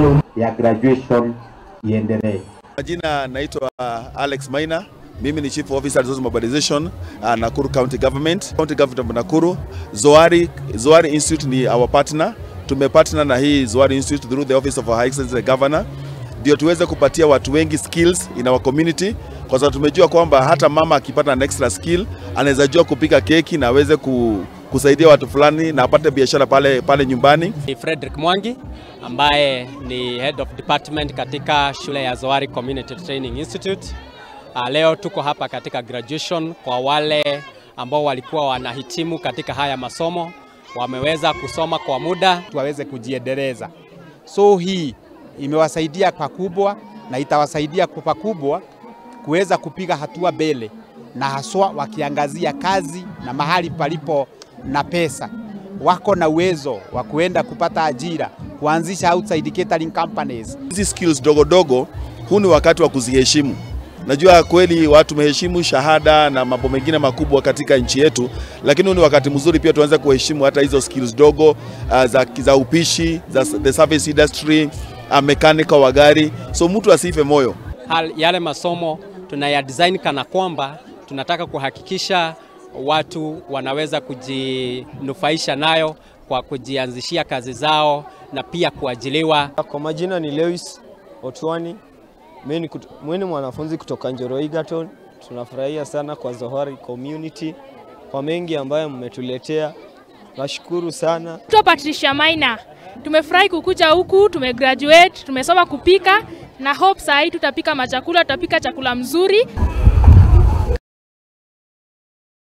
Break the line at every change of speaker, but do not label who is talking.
maalum ya graduation iendelee.
Majina naitwa Alex Maina. Mimi ni Chief Officer Resource Mobilization, Nakuru County Government. County Government of Nakuru. Zoari Institute ni our partner. Tumepartner na hii Zoari Institute through the Office of Our Excellency the Governor, ndio tuweze kupatia watu wengi skills in our community, kwa sababu tumejua kwamba hata mama akipata an extra skill anaweza jua kupika keki na aweze kusaidia watu fulani na apate biashara pale pale nyumbani.
Ni Frederick Mwangi ambaye ni Head of Department katika shule ya Zoari Community Training Institute. Leo tuko hapa katika graduation kwa wale ambao walikuwa wanahitimu katika haya masomo, wameweza kusoma kwa muda
waweze kujiendeleza. So hii imewasaidia pakubwa na itawasaidia kwa pakubwa kuweza kupiga hatua mbele, na haswa wakiangazia kazi na mahali palipo na pesa. Wako na uwezo wa kuenda kupata ajira, kuanzisha outside catering companies.
Hizi skills dogo dogo, huu ni wakati wa kuziheshimu. Najua kweli watu meheshimu shahada na mambo mengine makubwa katika nchi yetu, lakini huu ni wakati mzuri pia tuanze kuheshimu hata hizo skills dogo za upishi, za the service industry, mechanical wa gari. So mtu asife moyo.
Yale masomo tunaya design kana kwamba tunataka kuhakikisha watu wanaweza kujinufaisha nayo kwa kujianzishia kazi zao na pia kuajiliwa.
Kwa majina ni Lewis Otwani. Mimi ni mwanafunzi kutoka Njoro Egerton. Tunafurahia sana kwa Zoari Community kwa mengi ambayo mmetuletea. Nashukuru sana.
Naitwa Patricia Maina. Tumefurahi kukuja huku, tumegraduate, tumesoma kupika na hope saa hii tutapika machakula, tutapika chakula mzuri.